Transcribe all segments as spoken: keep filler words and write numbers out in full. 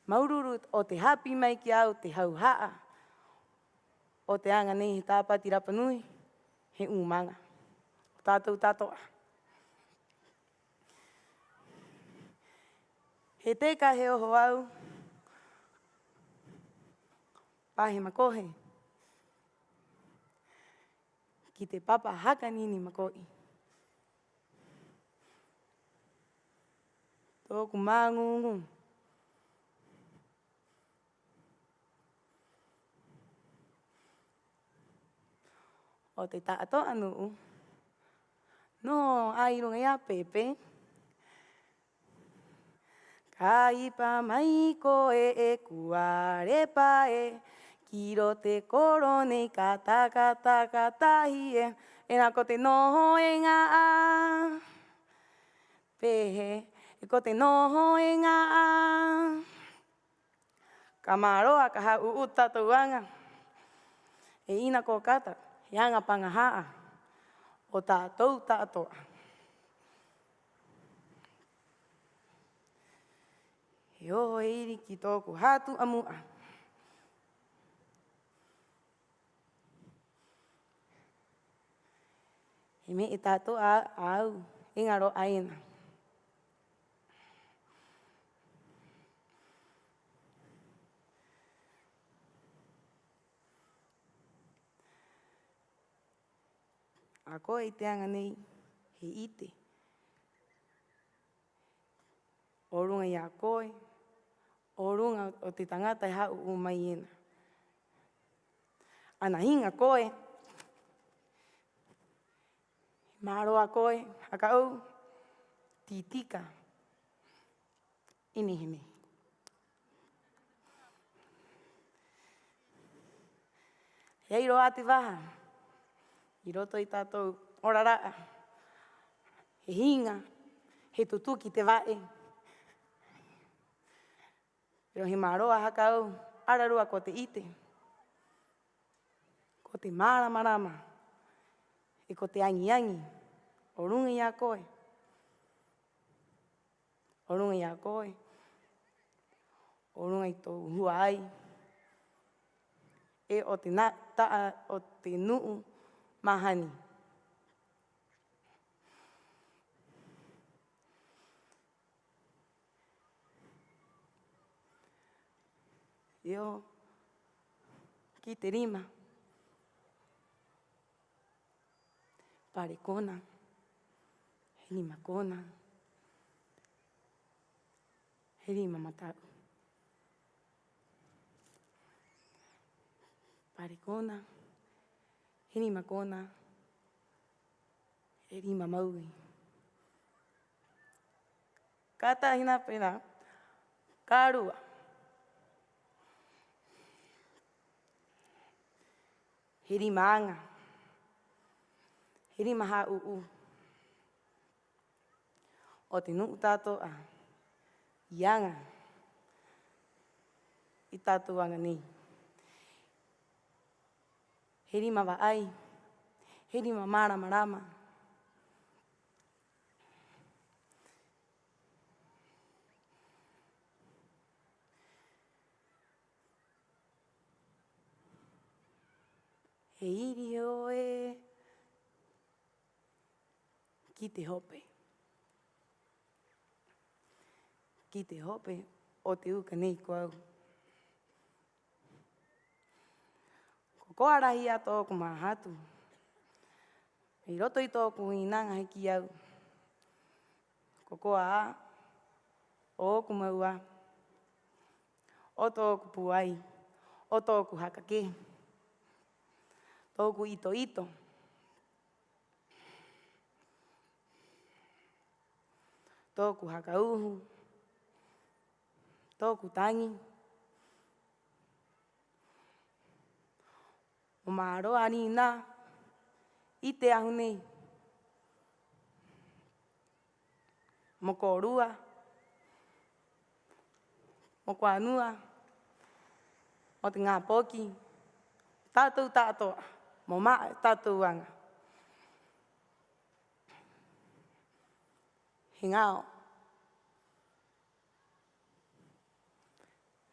māuru-uru o te hāpī mai ki a au te hauha'a o te aŋa nei he Tāpati Rapa Nui, he 'ūmaŋa o tātou ta'ato'a. He teka he oho a au pa he makohe ki te papa haka nini mako'i. Tō'oku māŋūŋū o te ta'ato'a nu'u noho 'ā 'i ruŋa i a Pepe. Ka ipa mai koe e kuare pae, ki roto te koro nei ka taka, taka tahi ē. 'Ina ko te noho eŋa 'ā, pē hē, ko te noho eŋa 'ā. Ka māroa, ka hā'ū'ū tātou aŋa. 'E 'ina ko Kata, he aŋa paŋaha'a o tātou ta'ato'a. He oho he iri ki tō'oku hatu'a mu'a. He me'e ta'ato'a a au e ŋaro'a ena. 'A koe i te aŋa nei he 'ite o ruŋa i a koe, o ruŋa o te taŋata e hā'ū'ū mai ena. Ana hiŋa koe, māroa koe haka 'ou, tī-tika. 'Ina he me'e. He ai rō 'ā te vaha 'i roto i tātou ora ra'a, he hiŋa, he tutuki te va'e. Pero he māroa haka 'ou ararua ko te 'ite, ko te mārama-rama, 'e ko te aŋi-aŋi o ruŋa i a koe, o ruŋa i a koe, o ruŋa i tō'ou hua'ai, 'e o te na-, ta'a o te nu'u mahani. Io, ki te rima. Pare kona, he rima kona, he rima mata'u. Pare kona, he rima kona, he rima maui. Ka tahi nā pē nā, ka rua, he rima aŋa, he rima hā'ū'ū o te nu'u ta'ato'a i aŋa i tātou aŋa nei. He rima va'ai, he rima mārama-rama. He iri hē ē ki te hope, ki te hope o te uka nei ko au. Ko koa rahi 'ā tō'oku māhatu 'i roto i tō'oku hinaŋa he kī a au. Ko koa 'ā ō'oku mau 'ā, o tō'oku pūai, o tō'oku haka kehe, tō'oku 'ito-'ito, tō'oku haka uhu, tō'oku taŋi. Mo māroa rinā i te ahu nei, mo kōrua, mo kuā nua, mo te ŋā poki, tātou ta'ato'a, mo ma'a tātou aŋa. He ŋao.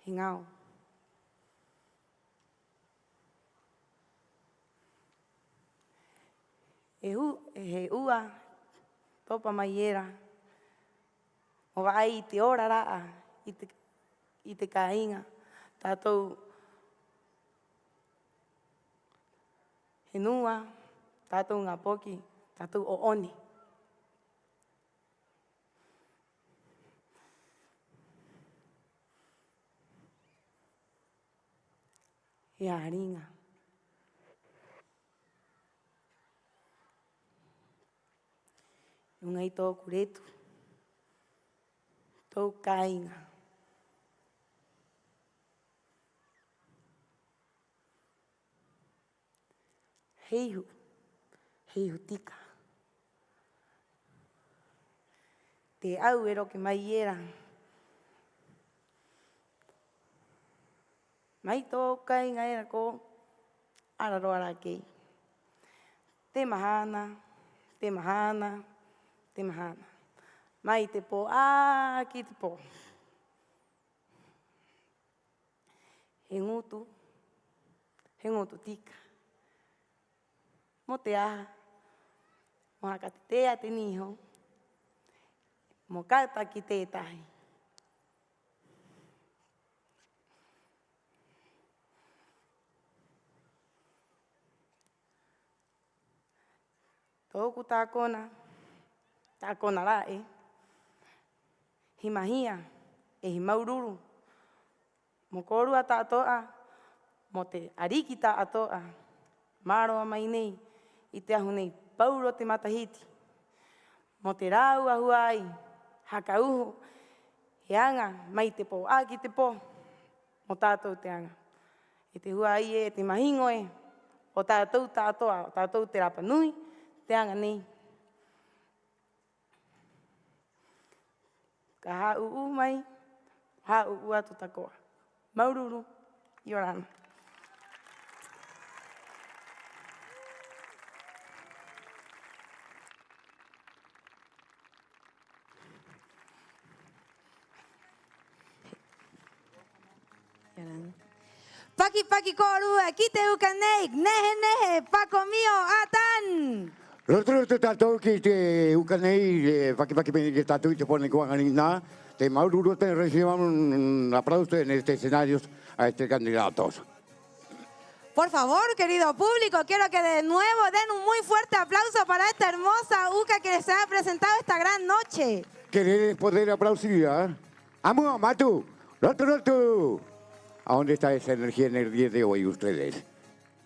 he ŋao. He hu-, he 'ua topa mai era mo va'ai i te ora ra'a i te, i te kāiŋa, tātou henua, tātou ŋā poki, tātou 'o'one. He 'āriŋa. 'I ruŋa i tō'oku retu, tō'oku kāiŋa. He ihu, he ihu tika. Te 'au e roke mai era mai tō'oku kāiŋa era ko Araroa Rakei. Te mahana, te mahana, te mahana. Mai te pō 'ā ki te pō. He ŋutu, he ŋutu tika. ¿Mo te aha? Mo haka tetea te niho, mo kata ki te tētahi. Tō'oku tākona, tākona ra'e, he mahia 'e he māuru-uru mo kōrua ta'ato'a, mo te 'ariki ta'ato'a mā roa mai nei i te ahu nei paurō te matahiti, mo te rāua hua'ai haka uho he aŋa mai te pō 'ā ki te pō mo tātou te aŋa. E te hua'ai ē, e te mahiŋo ē, o tātou ta'ato'a, o tātou te Rapa Nui, te aŋa nei. Ka hā'ū'ū mai, hā'ū'ū atu tako'a. Māuru-uru, 'iorana. Paki-paki kōrua ki te uka nei, nehe-nehe, Pakomio Atán. Rotu-rotu tātou ki te uka nei, e paki-paki pē nei ki a tātou i te pone ko 'aŋarinā. Te māuru-uru, te recibamos un aplauso en este escenario a este candidato. Por favor, querido público, quiero que de nuevo den un muy fuerte aplauso para esta hermosa uka que se ha presentado esta gran noche. Querer es poder, aplauso, ¿ah? ¡'Amo, matu! ¡Rotu-rotu! ¿A dónde está esa energía en el día de hoy, ustedes?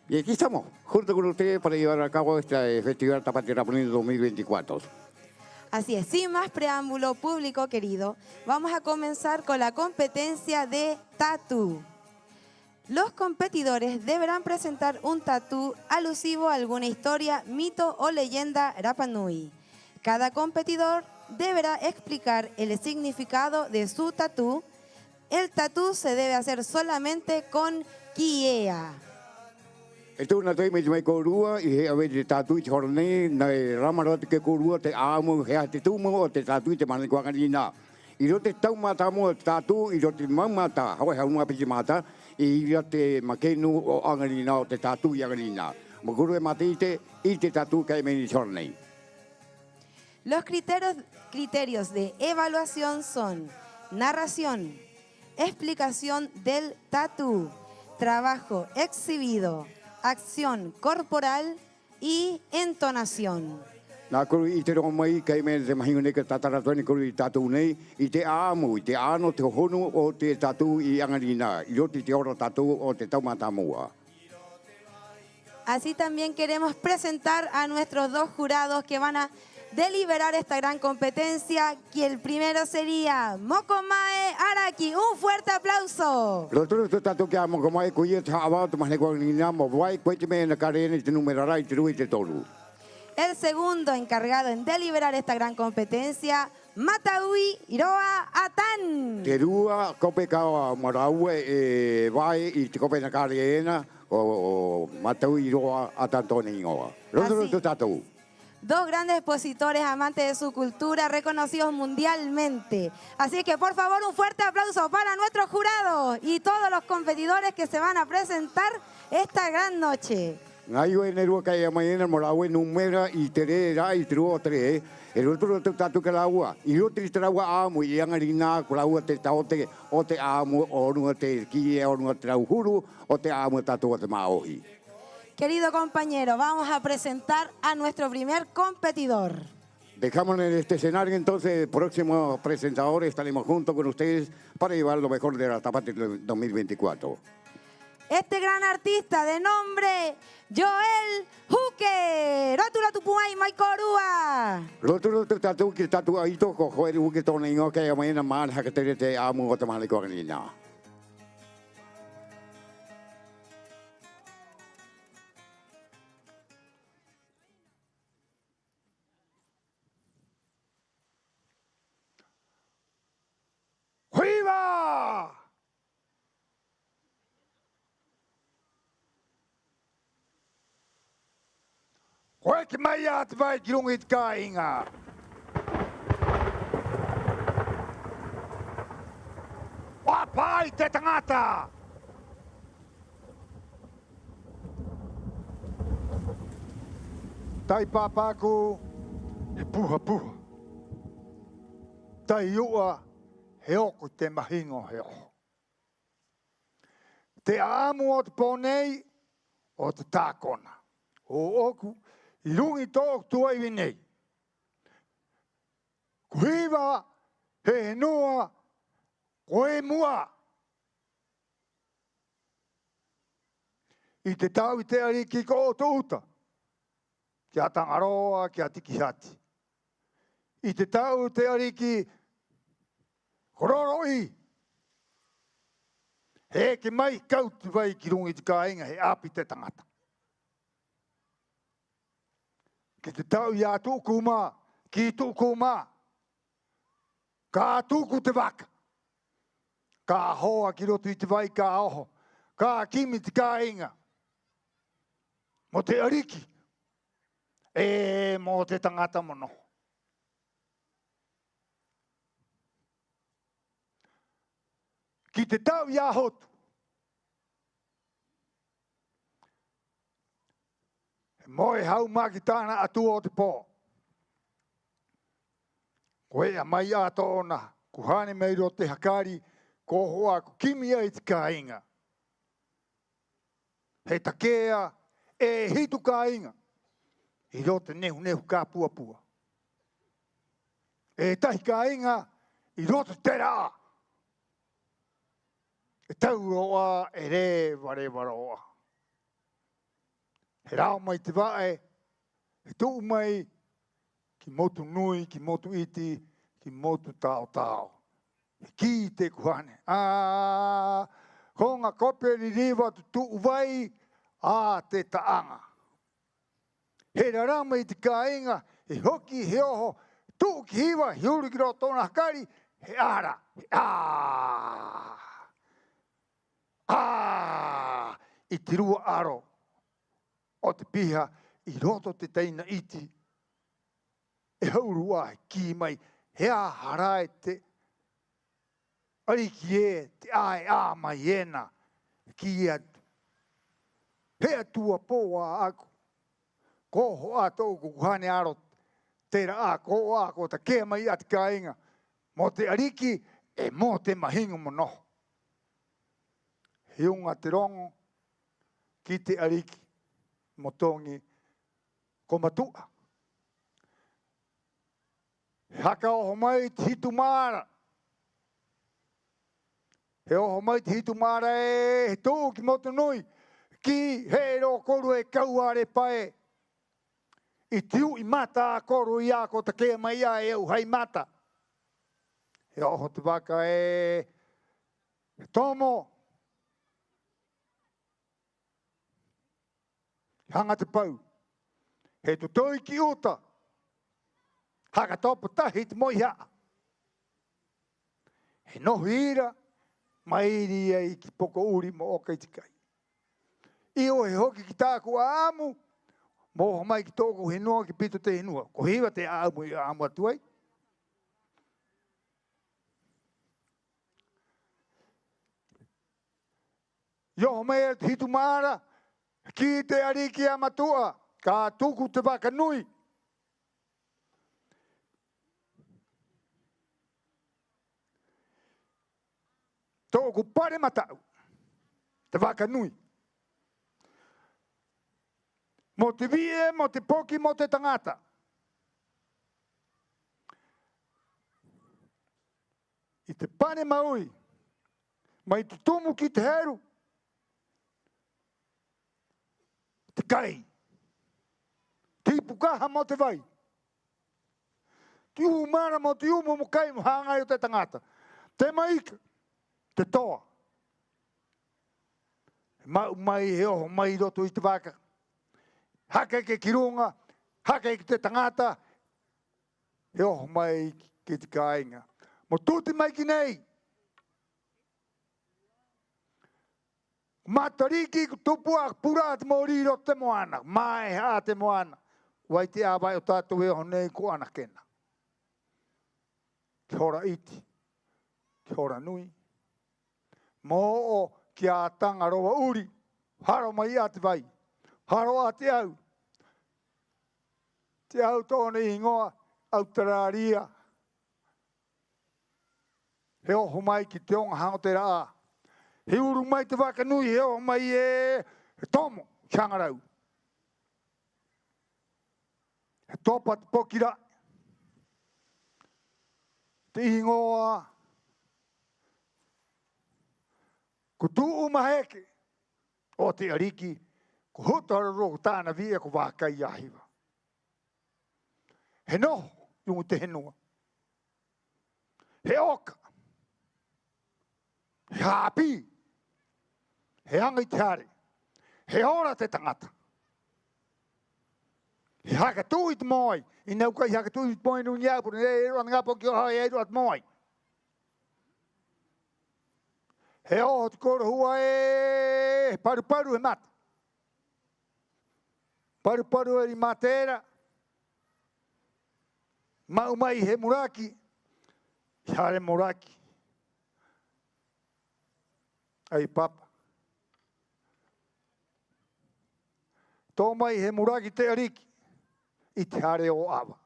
Y aquí estamos, junto con ustedes, para llevar a cabo este, eh, Festival Tāpati Rapa Nui dos mil veinticuatro. Así es, sin más preámbulo, público querido, vamos a comenzar con la competencia de tatú. Los competidores deberán presentar un tatú alusivo a alguna historia, mito o leyenda Rapa Nui. Cada competidor deberá explicar el significado de su tatú. El tatú se debe hacer solamente con kiea. E tu'u nā taime i te mai kōrua i he 'ave te tatú i te hora nei, nā, e rama rō atu ki a kōrua te 'a'amu, he aha te tumu o te tatú i te mahana ko 'aŋarinā. 'I roto te taumata a Moa o te tatú, 'i roto te maumata, ha'o e hau nō 'ā pē te mata, 'i ira te makenu o 'aŋarinā, o te tatú i 'aŋarinā. Mo kōrua e mata'ite i te tatú ka e'a mai nei i te hora nei. Los criterios, criterios de evaluación son narración, explicación del tatú, trabajo exhibido, acción corporal y entonación. Nā kōrua i 'ite rō mai, ka e'a mai te mahiŋo nei ka tātara atu ai nei kōrua i a tātou nei, i te 'a'amu, i te 'a'ano, te hōhonu o te tatú i 'aŋarinā, 'i roto i te ora tatú o te taumata a Moa. Así también queremos presentar a nuestros dos jurados que van a deliberar esta gran competencia, que el primero sería Moko Mae Araki. Un fuerte aplauso. Rotu-rotu tātou ki a Moko Mae, koia te ha'avā o te mahana ko 'aŋarinā mo va'e, ko 'ite mai ena kāre ena i te número rā, i te rua, i te toru. El segundo encargado en deliberar esta gran competencia, Mataui Roa Atán. Te rua kope ka maraua e va'e i te kope ena kāre ena, o, o Mataui Roa Atán tō'ona 'īŋoa. Rotu-rotu tātou. Dos grandes expositores, amantes de su cultura, reconocidos mundialmente. Así que, por favor, un fuerte aplauso para nuestros jurados y todos los competidores que se van a presentar esta gran noche. Ŋā iŋa ena e rua ka e'a mai ena mo rāua e numera i te rē rā i te rua o te rē. E rotu-rotu tātou ki a rāua, 'i roto i te rāua 'a'amu i aŋa rinā, ko rāua te taote o te 'a'amu o ruŋa te kī, o ruŋa te rauhuru o te 'a'amu a tātou o te mā'ohi. Querido compañero, vamos a presentar a nuestro primer competidor. Dejamos en este escenario entonces el próximo presentador, estaremos junto con ustedes para llevar lo mejor de la Tapati dos mil veinticuatro. Este gran artista de nombre, Joel Huque. Rotu-rotu pūai mai kōrua. Rotu-rotu tātou ki te tātou 'aito, ko Joel Huque tō'ona iŋa, ka e'a mai ena, mā'ana haka tere te 'a'amu o te mahana i ko aŋa rinā. Ko Hiva! Ko eke mai 'ā te vai ki ruŋa i te kāiŋa. Ko 'āpā ai te taŋata. Tai pāpaku, he puha-puha. Tai u'a, he oko i te mahiŋo he oho. Te 'a'amu o te pō nei, o te tākona ō'oku 'i ruŋa i tō'oku tuai nei. Ko Hiva, he henua, ko ē mu'a. 'I te ta'u i te 'ariki ko Oto'uta, ki a Taŋaroa, ki a Tikihati. 'I te ta'u i te 'ariki ko Roro'i. He eke mai, kau te vai ki ruŋa i te kāiŋa, he 'āpī te taŋata. Ki te ta'u i a Tu'ukūmā, ki Tu'ukūmā, ka tuku te vaka, ka hoa ki roto i te vai, ka oho, ka kimi te kāiŋa mo te 'ariki, 'e mo te taŋata mo noho. Ki te ta'u i a Hotu, he moe hau mā ki tā'ana 'atua o te pō. Ko e'a mai 'ā tō'ona kuhane mai roto te hakari, ko oho 'ā ko kimi ai te kāiŋa. He take'a e hitu kāiŋa 'i roto te nehu-nehu ka pua-pua. E tahi kāiŋa 'i roto te ra'ā, e tau rō 'ā, e reva-reva rō 'ā. He rao mai te va'e, he tu'u mai ki Motu Nui, ki Motu 'Iti, ki Motu Tao-tao. He kī te kuhane: 'Ā, ko ŋā kope ririva o te tu'u vai a te ta'aŋa. He rarama i te kāiŋa, he hoki, he oho, tu'u ki Hiva, he uru ki roto tō'ona hakari, he ara, he 'ā, ' ā, i te rua aro o te piha 'i roto te taina 'iti. E ha'uru 'ā, he kī mai: ¿He aha rā e te 'ariki ē te 'ā e 'ā mai ena? He kī atu: He 'atua pō 'ā'aku. Ko oho 'ā tō'oku kuhane aro te ra'ā, ko oho 'ā ko take'a mai 'ā te kāiŋa mo te 'ariki 'e mo te mahiŋo mo noho. He uŋa te roŋo ki te 'ariki mo toŋi ko matu'a. He haka oho mai te hitu mā ara. He oho mai te hitu mā ara ē, he tu'u ki Motu Nui, kī: He rō kōrua e kau a repa ē. I te u'i mata a koro i a ko take'a mai 'ā e au hai mata. He oho te vaka ē, he tomo. He haŋa te pau, he to-to'i ki 'uta, haka topa tahi te moiha'a. He noho ira mai ira i ai ki Poko Uri mo 'oka i te kai. 'Ī, he hoki ki tā'aku 'a'amu, mo oho mai ki tō'oku henua, ki pito te henua. Ko Hiva te 'a'amu i 'a'amu atu ai. I oho mai era te hitu ma'ara, kī te 'ariki a Matu'a: Ka tuku te vaka nui. Tō'oku pare mata'u, te vaka nui, mo te vi'e, mo te poki, mo te taŋata. 'I te pane maui, mai te tumu ki te heru, te kai, te ipu kaha mo te vai, te 'uhu mara mo te 'uhu momo kai mo hāŋai o te taŋata, te maika, te toa. He ma'u mai, he oho mai 'i roto i te vaka, haka eke ki ruŋa, haka eke ki te taŋata, he oho mai ki te kāiŋa mo tute mai ki nei. Matariki, ko tupu 'ā, ko pūra'a te mōrī 'i roto te moana, mā'eha 'ā te moana. Ko ai te 'āva'e o tātou e oho nei ko 'Anakena. Ki hora 'iti, ki hora nui, mo o'o ki a Taŋa Roa 'Uri, haro mai 'ā te vai, haro 'ā te au. Te au tō'ona 'īŋoa, Autarāria. He oho mai ki te oŋa haŋa o te ra'ā. He uru mai te vaka nui, he oho mai ē, he tomo ki Haŋa Rau. He topa te poki ra'e. Te 'īŋoa ko Tu'u Maheke, o te 'ariki ko Hutu Haru-rua, ko tā'ana vi'e ko Vākai a Hiva. He noho 'i ruŋa i te henua. He 'oka. He hāpī. He aŋa i te hare. He ora te taŋata. He haka tu'u i te mōai. 'Ina au kai haka tu'u i te mōai 'i ruŋa i a au, poro nei e rua ana ŋā poki o hao e ai rua te mōai. He oho te korohua ē, he paru-paru he mata. Paru-paru era i mata era. Ma'u mai he muraki, i hare muraki. Ai papa. To'o mai he muraki te 'ariki i te hare o 'Ava.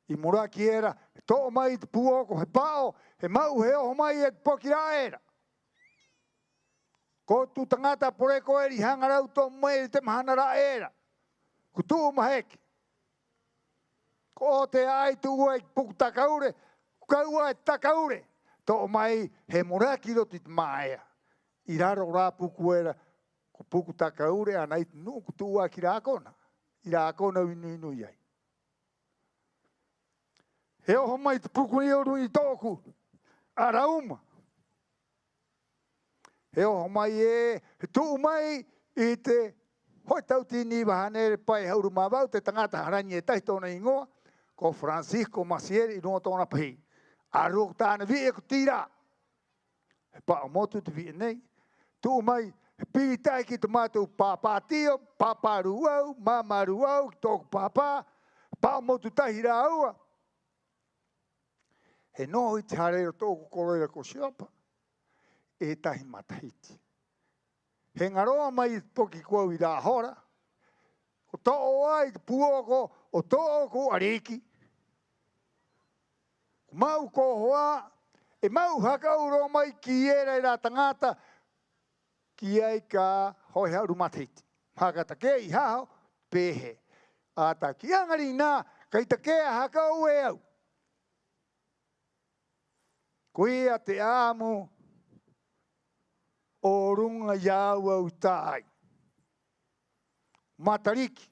I muraki era, he to'o mai te pū'oko, he pa'o, he ma'u, he oho mai e te poki ra'e era. Ko tū taŋata poreko era i Haŋa Rau, to'o mai era i te mahana ra'e era. Ko Tu'u Maheke. Ko 'Otea 'Ai tu'u ai ki Pukutakaure, ko Kau'a e Takaure. To'o mai he muraki 'i roto i te mā'ea. 'I raro o rā puku era, ko Pukutakaure, ana i te nu'u ko tu'u 'ā ki rā kona, 'i rā kona au i nui-nui ai. He oho mai te puku nei o ruŋa i tō'oku ara uma. He oho mai ē, he tu'u mai i te ho'e tauatini iva hānere pae ha'uru mā va'u, te taŋata haraŋi e tahi tō'ona 'īŋoa, ko Francisco Maciel, 'i ruŋa o tō'ona pahī. A rua ko tā'ana vi'e ko Tira. He pa'o motu te vi'e nei. Tu'u mai, he piri tahi ki te mātou pāpātio, pāpā rū'au, māmā rū'au, ki tō'oku pāpā, pa'o motu tahi rāua. He noho i te hare era o tō'oku koro era ko Siopa e tahi matahiti. He ŋaro'a mai i te poki ko au 'i rā hora, ko to'o 'ā i te pū'oko o tō'oku ariki. Ko ma'u ko oho 'ā, e ma'u haka 'ou rō mai ki era e rā taŋata, ki ai ka ho'e ha'uru matahiti. Mo haka take'a i haho pē hē. 'Ātā ki 'aŋarinā, kai take'a haka 'ou e au. Koia te 'a'amu o ruŋa i a au au i tā'ai. Matariki,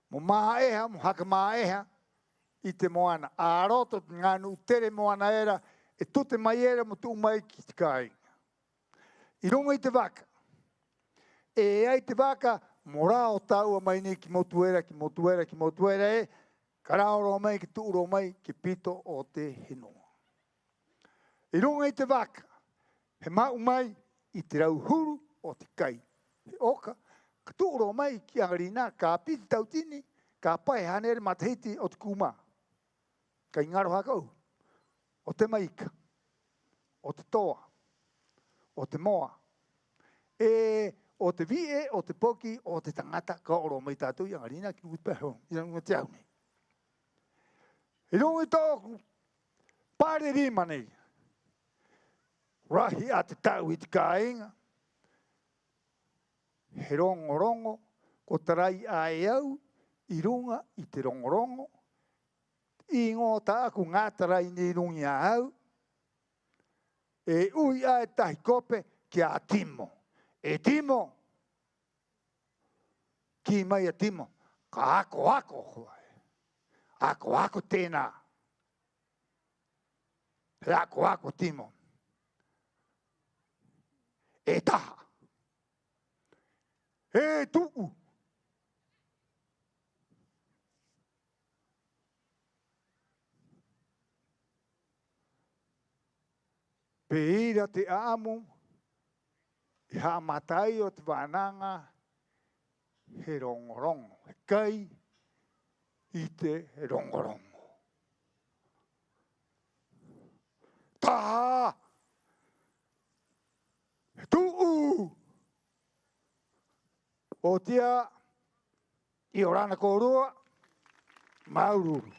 mo mā'eha, mo haka mā'eha i te moana. A roto te ŋā nu'u tere moana era e tute mai era mo tu'u mai ki te kāiŋa. 'I ruŋa i te vaka. E ai te vaka mo rao tāua mai nei ki motu era, ki motu era, ki motu era ē, ka rao rō mai, ka tu'u rō mai ki pito o te henua. 'I ruŋa i te vaka, he ma'u mai i te rauhuru o te kai. He 'oka, Ka tu'u rō mai ki 'aŋa rinā, ka piti tautini, ka pae hānere matahiti o te kūmā. Kai ŋaro haka 'ou. 'O te maika, 'o te toa, 'o te moa, 'e 'o te vi'e, 'o te poki, 'o te taŋata, ka o'o rō mai tātou i 'aŋa rinā ki ruŋa i te pahon, i ruŋa i te ahu nei. 'I ruŋa i tō'oku pare rima nei, rahi 'ā te ta'u i te kāiŋa, he roŋo-roŋo, ko tarai 'ā e au 'i ruŋa i te roŋo-roŋo, 'īŋoa tā'aku ŋā tarai nei ruŋa i a au, e 'ui 'ā e tahi kope ki a Timo. E Timo, kī mai a Timo, ka ako-ako koe. Ako-ako tēnā. He ako-ako Timo. E taha. E tu'u. Pē ira te 'a'amu i ha'amata ai o te vānaŋa he roŋo-roŋo, he kai i te roŋo-roŋo. Taha, he tu'u. 'Oti 'ā, 'iorana kōrua, māuru-uru.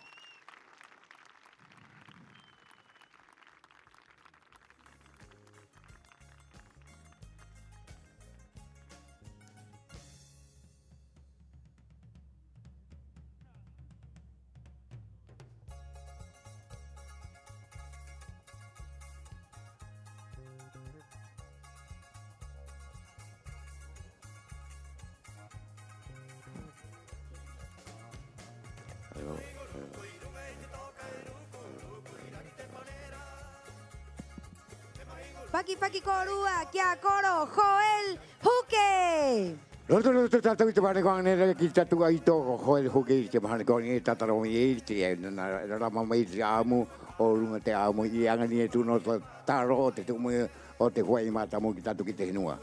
Paki-paki kōrua ki a koro Joel Huke. Roto-roto tātou i te mahana ko 'aŋa nei, ki tātou 'aito ko Joel Huke i te mahana ko 'aŋa nei, tātaro mai i te, nā, rarama mai i te 'a'amu, o ruŋa te 'a'amu i 'aŋarinā e tū nō te taro o te tu'u mai o te hua'ai mātāmua ki tātou ki te henua.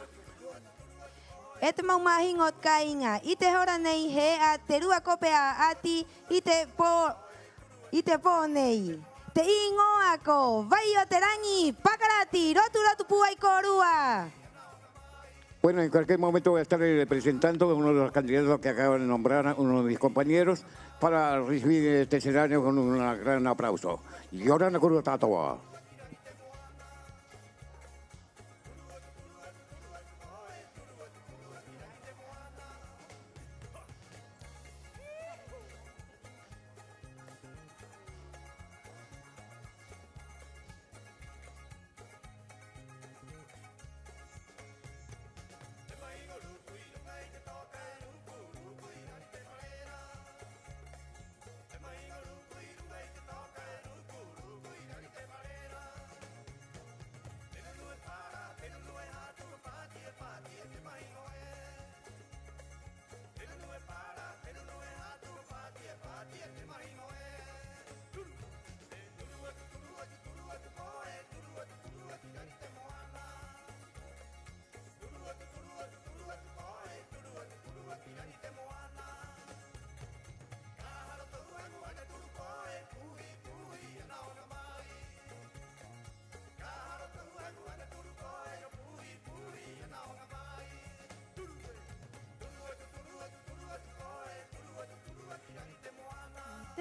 E te mau māhiŋo o te kāiŋa, 'i te hora nei he e'a te rua kope a 'Ati 'i te pō, 'i te pō nei. Te 'īŋoa ko Vai o te Raŋi Pakarati, rotu-rotu pūai kōrua. Bueno, en cualquier momento voy a estar representando a uno de los candidatos que acaban de nombrar, a uno de mis compañeros, para recibir este escenario con un gran aplauso. 'Iorana kōrua ta'ato'a.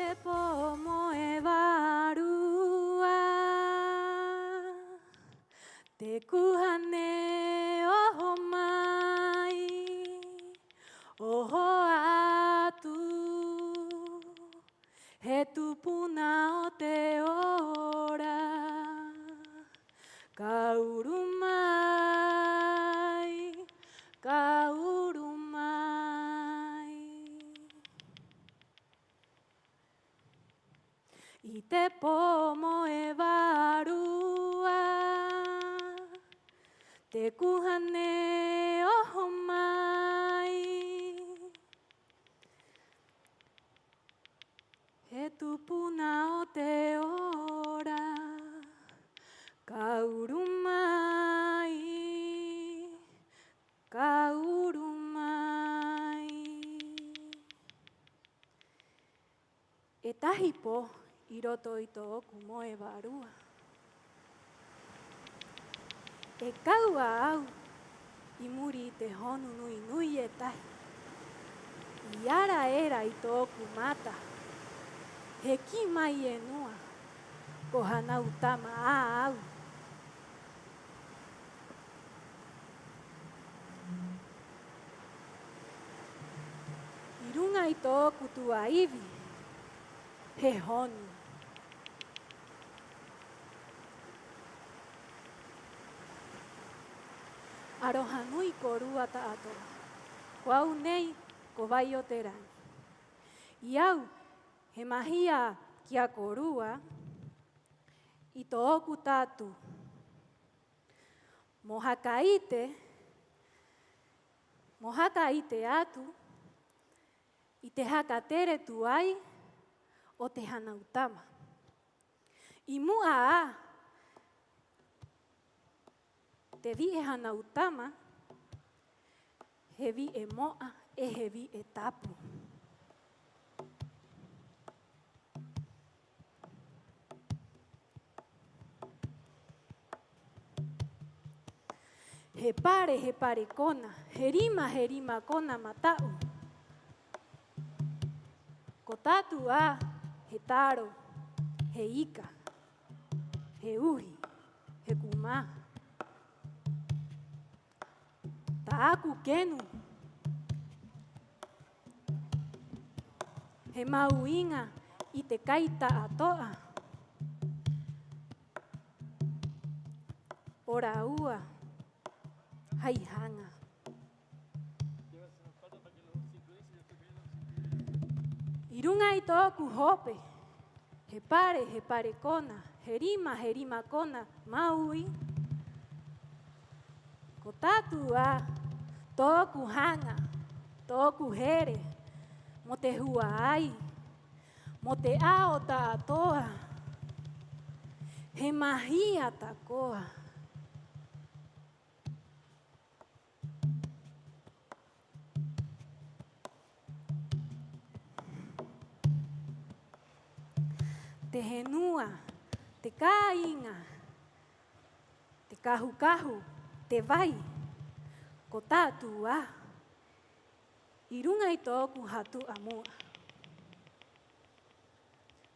Te pō moe vārua, te kuhane oho mai, oho atu, he tupuna o te ora. Ka uru mai, ka uru mai. 'I te pō moe vārua, te kuhane oho mai, he tupuna o te ora. Ka uru mai, ka uru mai. Tahi pō 'i roto i tō'oku moe vārua, e kau a au 'i muri i te honu nui-nui e tahi. I ara era i tō'oku mata, he kī mai e nua: "Ko Hanautama 'ā au." 'I ruŋa i tō'oku tu'a ivi he honu. 'Aroha nui kōrua ta'ato'a. Ko au nei ko Vai o te Raŋi. 'I au he mahia ki a kōrua i tō'oku tātū. Mo haka 'ite, mo haka 'ite atu i te haka tere tuai o te Hanautama. 'I mu'a 'ā te vi'e Hanautama, he vi'e mo'a 'e he vi'e tapu. He pare, he pare kona, he rima, he rima kona mata'u. Ko tātū 'ā he taro, he ika, he uhi, he kumā. Tā'aku kenu, he mau iŋa i te kai ta'ato'a. 'O rāua hai haŋa. 'I ruŋa i tō'oku hope, he pare, he pare kona, he rima, he rima kona māui. Ko tātū 'ā tō'oku haŋa, tō'oku here mo te hua'ai, mo te ao ta'ato'a. He mahia tako'a. Te henua, te kāiŋa, te kahu-kahu, te vai, ko tātū 'ā. 'I ruŋa i tō'oku hatu'a mu'a.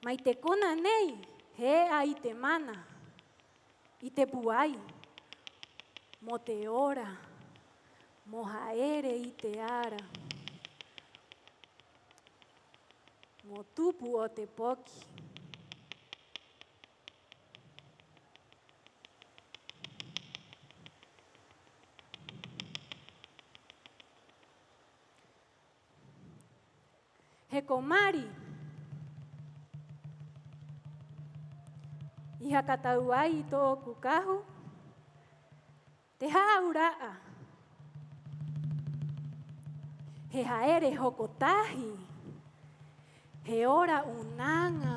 Mai te kona nei he e'a i te mana, i te pūai, mo te ora, mo ha'ere i te ara, mo tupu o te poki. He ko Mari i haka tau ai i tō'oku kahu te hā'aura'a. He ha'ere hoko tahi, he ora unaŋa.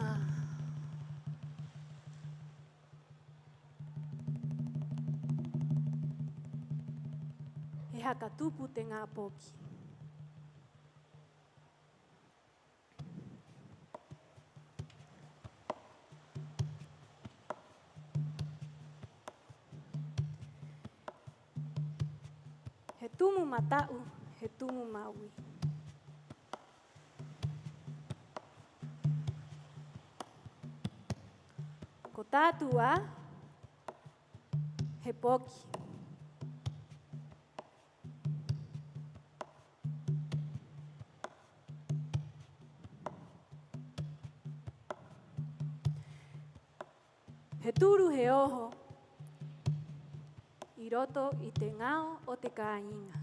He haka tupu te ŋā poki. He tumu mata'u, he tumu māui. Ko tātū 'ā he poki. He turu, he oho 'i roto i te ŋao o te kāiŋa.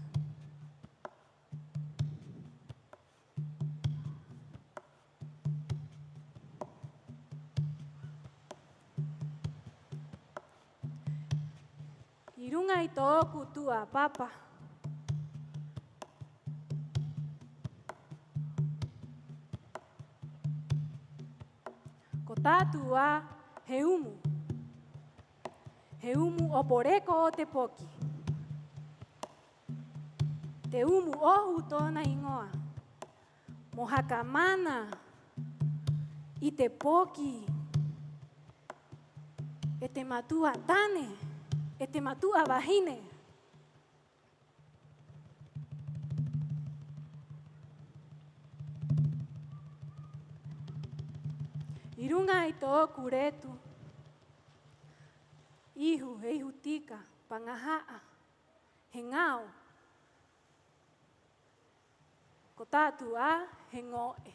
'I ruŋa i tō'oku tu'a papa, ko tātū 'ā he umu, he umu 'o poreko o te poki. Te umu ohu tō'ona 'īŋoa, mo haka mana i te poki, e te matu'a tane, e te matu'a vahine. 'I ruŋa i tō'oku retu, ihu, e ihu tika, paŋaha'a, he ŋao. Ko tātou 'ā he ŋo'e,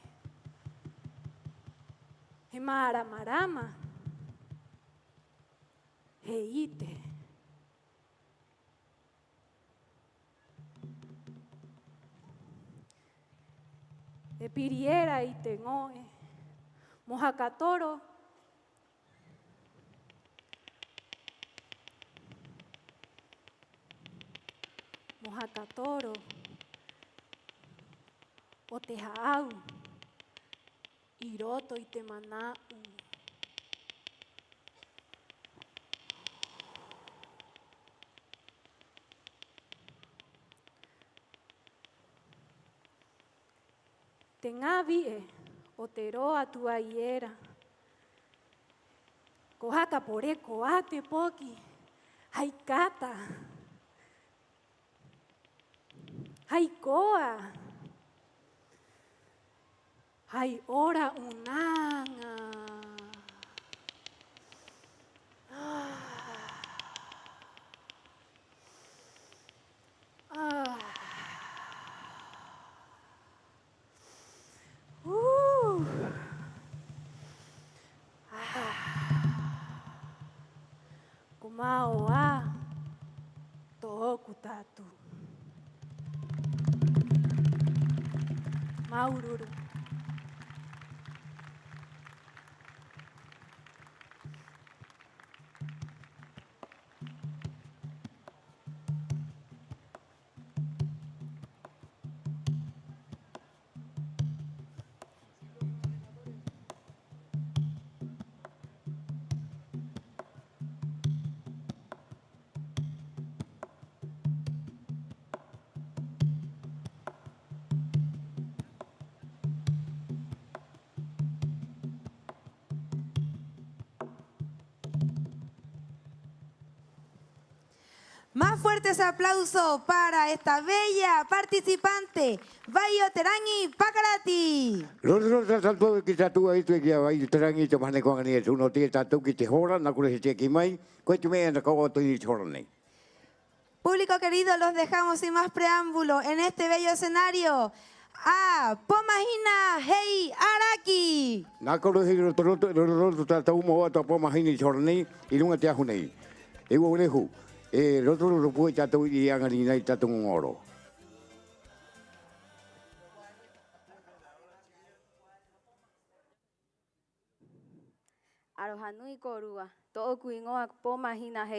he mārama-rama, he 'ite. E piri era i te ŋo'e mo haka toro, mo haka toro o te hā'au 'i roto i te mana'u. Te ŋā vi'e o te roa tuai era, ko haka poreko 'ā te poki hai kata, hai koa, hai ora unaŋa. Ah. Ah. Uh. Ah. Ko mao 'ā tō'oku tatu. Māuru-uru. Más fuerte ese aplauso para esta bella participante, Vai o te Raŋi Pakarati. Roto-roto tātou ki tātou a itu e ki a Vai o te Raŋi, te mahana ko 'aŋa nei atu nō te tātou ki te hora, nā kore he tiaki mai, ko te me'e ana ka oto i te hora nei. Público querido, los dejamos sin más preámbulo en este bello escenario a Pō Mahina Hei Araki. Nā kore he roto-roto, roto-roto tātou mo atu a Pō Mahina i te hora nei, 'i ruŋa te ahu nei. E ua rehu, e roto-roto pūai tātou i 'aŋarinā i tātou ŋoŋoro. Aroha nui kōrua, tō'oku 'īŋoa ko Pō Mahina Hei